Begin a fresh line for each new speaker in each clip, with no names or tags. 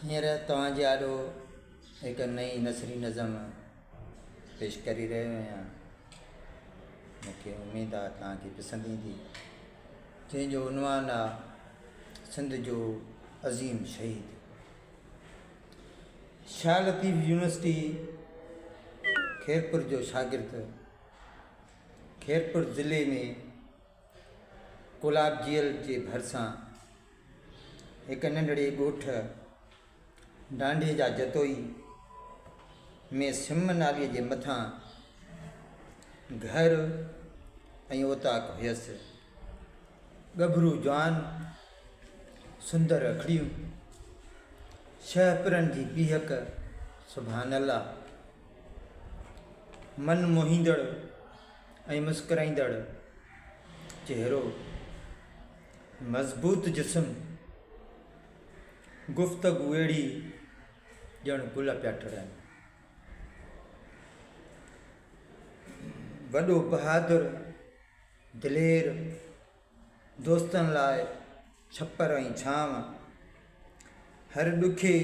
هينئر توهان جي آڏو هڪ نئين نثري نظم پيش ڪري رهيو آهيان. مون کي اميد آهي توهان کي پسند ايندي. جنهن جو عنوان آهي سنڌ جو عظيم شهيد. شاهه لطيف يونيورسٽي خيرپور جو شاگرد خيرپور ضلعي ۾ ڪولاب جيل جي ڀرسان هڪ ننڍڙي ڳوٺ ڍانڍي جا جتوئي ۾ سم نالي جي مٿان گهر ۽ اوطاق هيس. ڳڀرو جوان، سندر اکڙيون، شهپرن جي بيهڪ سبحان الله، من موهيندڙ ۽ مسڪرائيندڙ چهرو، مضبوط جسم، گفتگو اهڙي ڄڻ گل پيا ٽڙن. وڏو بهادر، دلير، دوستن لاء ڇپر ۽ ڇانو، هر ڏکي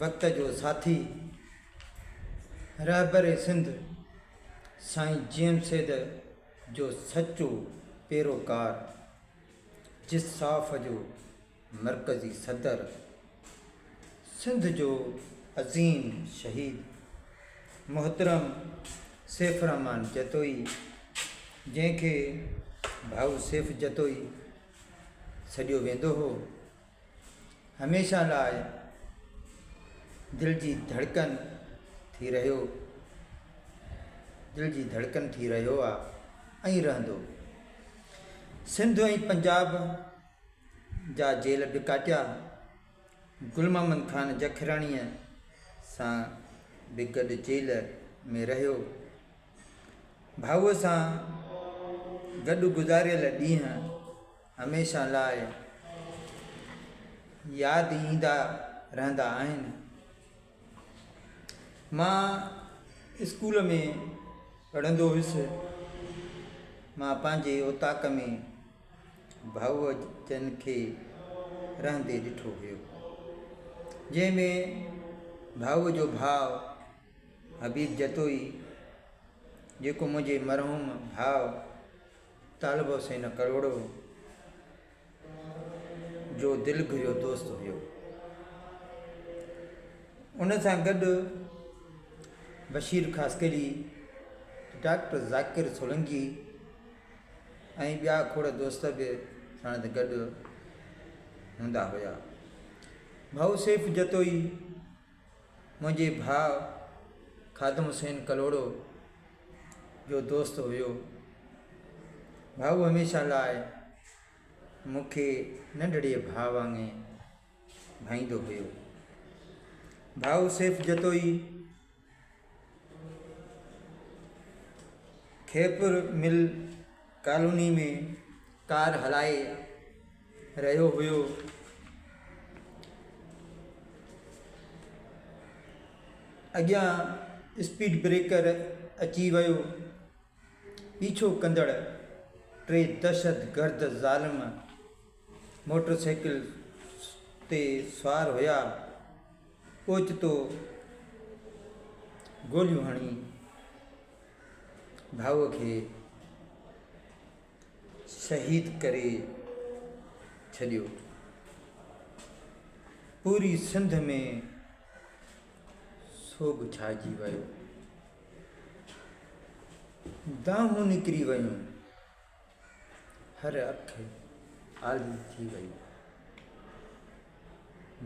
وقت جو ساٿي، رهبر سنڌ سائين جي ايم سيد جو سچو پيروڪار، جس صاف جو مرڪزي صدر، سنڌ جو عظيم شهيد محترم سيف الرحمان جتوئي، جنهن کي ڀائو سيف جتوئي سڏيو ويندو هو، هميشه لاء دل جي ڌڙڪن ٿي رهيو، دل جي ڌڙڪن ٿي رهيو آ ۽ رهندو. سنڌ ۽ پنجاب جا جيل به ڪاٽيا. گل محمد خان جکراڻيء سان به گڏ جيل ۾ رهيو. ڀائوء سان گڏ گذاريل ڏينهن هميشه لاء ياد ايندا رهندا آهن. مان اسڪول ۾ پڙهندو هيس. مان پنهنجي اوطاق ۾ ڀائوء جن کي رهندي ڏٺو هيو. جنهن ۾ ڀائوء جو ڀاء حبيب جتوئي جيڪو منهنجي مرحوم ڀاء طالب حسين ڪلهوڙو جو دل گهريو دوست هيو. ان سان گڏ بشير خاصخيلي، ڊاڪٽر ذاڪر سولنگي ۽ ٻيا کوڙ دوست به ساڻس گڏ هوندا هيا. ڀائو سيف جتوئي منهنجي ڀاء خادم حسين ڪلهوڙو جو دوست هيو. ڀائو هميشه لاء مون کي ننڍڙي ڀاء وانگي ڀائيندو هيو. ڀائو سيف جتوئي خيرپور مل ڪالوني ۾ ڪار هلائي رهيو هيو. اڳيان اسپيڊ بريڪر اچي ويو. پيڇو ڪندڙ ٽي دهشتگرد ظالم موٽر سائيڪل تي سوار هيا. اوچتو گوليون هڻي ڀائوء کي شهيد ڪري ڇڏيو. پوري سنڌ ۾ سوڳ ڇائجي ويو. دانهون نڪري ويون. هر اک آلي ٿي وئي.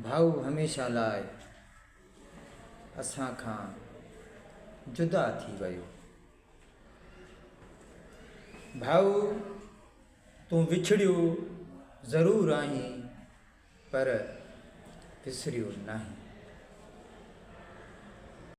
ڀائو هميشه لاء اسان کان جدا ٿي ويو. ڀائو تون وڇڙيو ضرور آهين پر وسريو ناهين.